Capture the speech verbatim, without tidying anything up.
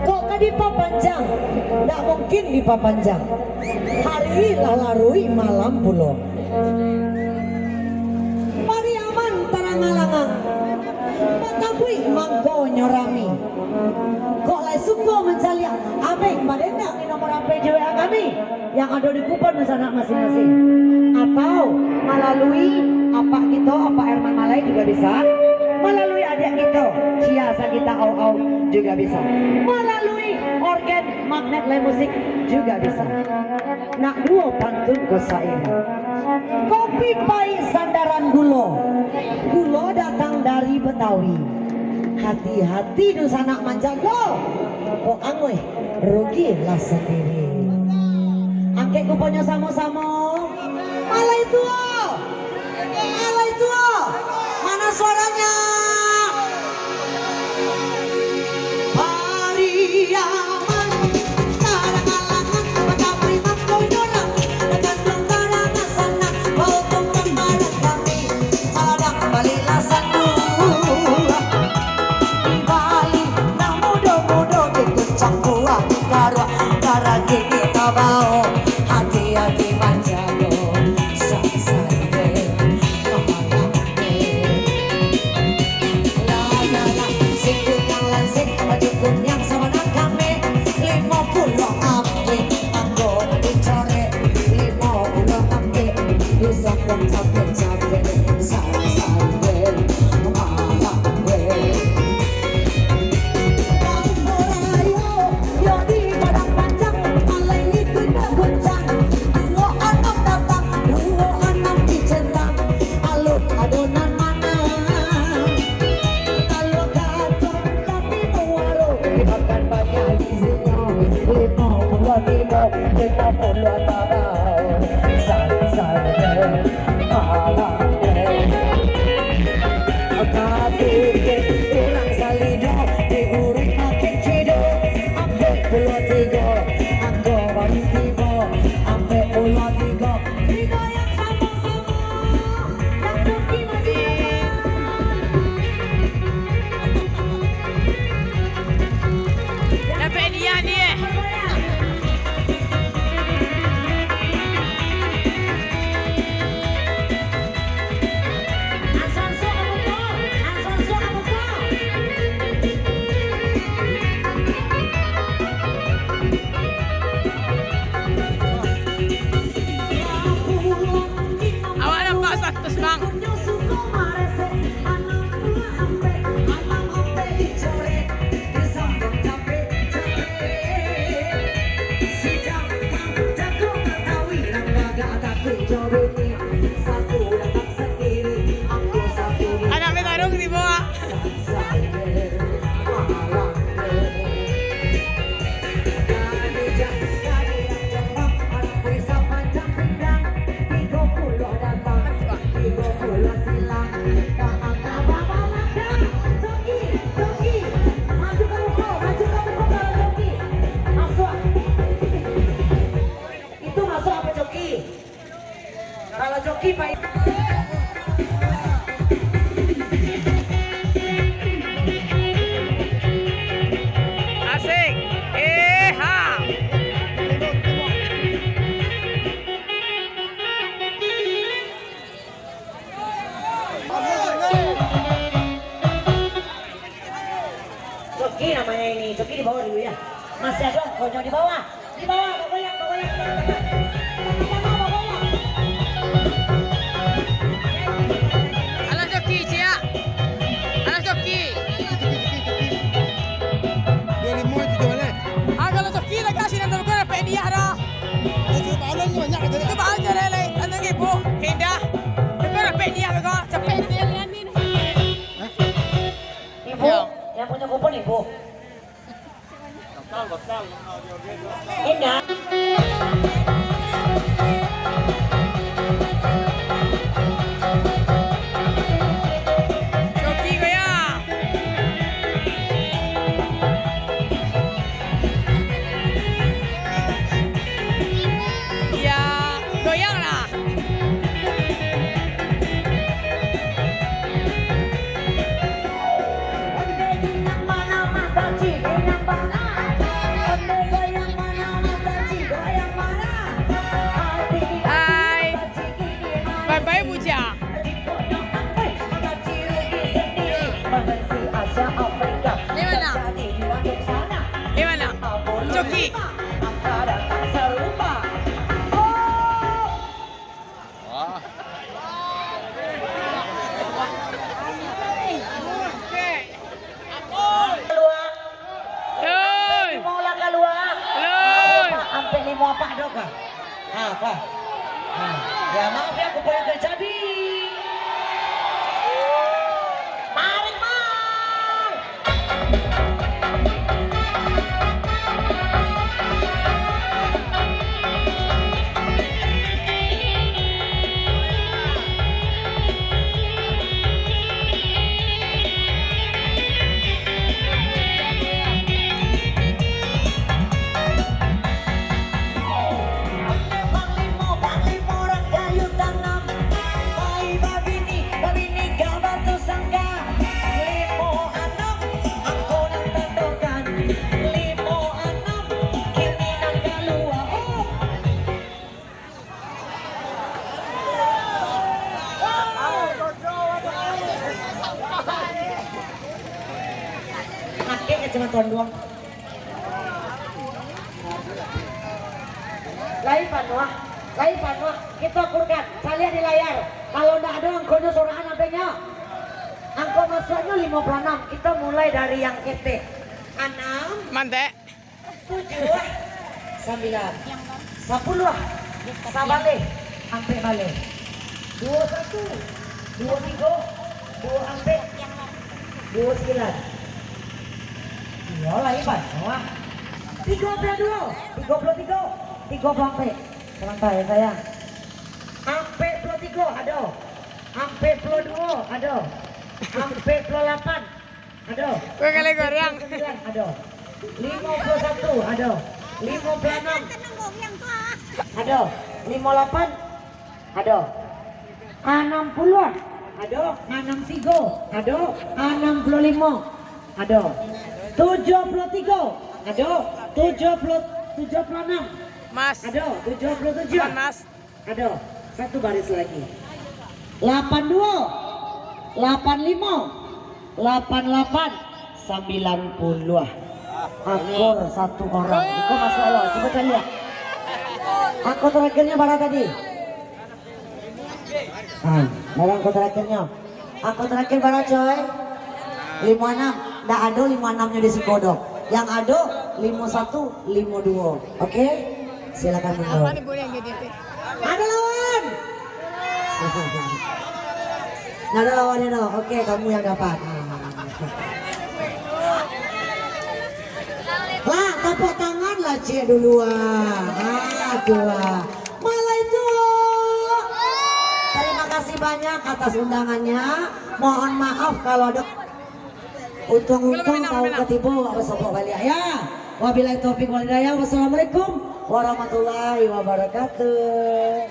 Kok ka dipapanjang? Ndak mungkin dipapanjang. Hari lah laruik malam pulo. Pariaman tarang-alangang, batabuik mangkonyo rami. Kok lai suko mancaliak, ameh badendak di nomor H P jo W A kami yang ado di kupon dunsanak masing-masing. Atau malalui apak kito, Apak Herman Malai juga bisa. Malalui adiak kito, Cia Sagita Au Au juga bisa. Malalui orgen Magnet Live Music juga bisa. Nak duo pantun ko sairo. Kopi paik sandaran gulo. Gulo datang dari Betawi. Hati-hati dunsanak manjago. Kok anguih, rugilah sandiri. Angkek kuponnyo samo-samo. Alai tuo! Alai tuo! Mana suaranya? Pariaman, tarang-alangan, batabuik mangkonyo rami, taganduang tarang-alangan, bautumbang barang kami. Sadang balilah sanduak, bali nan mudo-mudo, dikuncang buah dikaruak, darah gigi tabao, hati-hati manjago, sangsai deh, mahalang deh. Lah, lah, lah, sing kuniang lansing, baju kuniang samanang kami, limo puluah ampek, anggo dicorek, limo puluah ampek, bisa pun capek-capek. Tapi urang Salido, di urang Makin Cido, ampek puluah tigo, anggo baru tibo, ampek puluah tigo. Tigo yang sama-sama, yang Coki maju. Dapek dia, dia. Awak nampak status, Bang. Anak petarung di bawah. Itu masuk apa, Coki? Kalau Coki, Pak. Asik. Eh, ha. Coki namanya ini. Coki di bawah dulu ya. Masih ada, konyol di bawah. Di bawah, bagoyang, bagoyang, bagoyang. Sama-sama bagoyang. Alah Coki, ciak. Alah Coki. Dua limo tujuh belas. Ah, kalau Coki lah, Kak, sini dulu, kan, dapek hadiah dah. Eh, si Pak Alun ni banyak aja dah. Itu Pak Alun je, Lele. Tantang ibu. Indah. Itu dapek hadiah, beko. Capek hadiah, Lele. Ibu, yang punya kupon ibu. Indah. Coki goyang. Ya, goyang lah. Angka datang sarupa. Oh. Wah. Kalua. Loi. Limo lah kalua. Loi. Ampek limo apak doh ka? Ah, apa? Ah, ya maaf ya, aku payah ke cabi. Mari, Mang. Panglimo, panglimo urang kayu tanam, pai babini, babini ka batu sangka. Limo anam, angko nan tandokan. Limo anam, kini nan kalua. Oh. Pakai kacamata duang. Lai panuah, lai panuah. Kita ukurkan, caliak di layar. Kalau ndak ado angkonyo, sorakan ampeknyo. Angko masuaknyo limo puluah anam. Kita mulai dari yang ketek. Anam. Mantek. Tujuah. Sambilan. Sapuluah. Sabaleh. Ampek baleh. Duo satu. Duo tigo. Duo ampek. Duo silan. Iyo lah, iban. Wah. Tigo puluah duo. Tigo puluah tigo. Tigo puluah ampek. Sabanta ya, sayang. Ampek puluah tigo, ado. Ampek puluah duo, ado. Ampek puluah lapan, ado. Kue kali goreng. Ampek puluah sambilan, ado. Limo puluah satu, ado. Limo puluah anam, ado. Limo lapan, ado. Anam puluah, ado. Anam tigo, ado. Anam puluah limo, ado. Tujuah puluah tigo, ado. Tujuah puluah, tujuah puluah anam, Mas. Ado. Tujuah puluah tujuah. Aman, Mas. Ado, satu baris lagi. Lapan duo, lapan limo, lapan lapan, sambilan puluah. Akur satu orang. Iko masuk Allah. Cuba caliak. Angko terakhirnyo bara tadi? Ah, bara angko terakhirnyo? Angko terakhir bara, coy? Limo anam. Ndak ado limo anamnyo di siko doh. Yang ado limo satu, limo duo. Oke? Silakan mundur. Ado lawan. Ndak ado lawannyo doh. Oke, kamu yang dapat. Lah, tepuk tangan lah, cik, dulu ah. Aduh ah. Malah itu. Terima kasih banyak atas undangannya. Mohon maaf kalau ada untung-untung tahu ketibo, wak basopok baliak ya. Wabillahi taufik wal hidayah. Wassalamualaikum warahmatullahi wabarakatuh.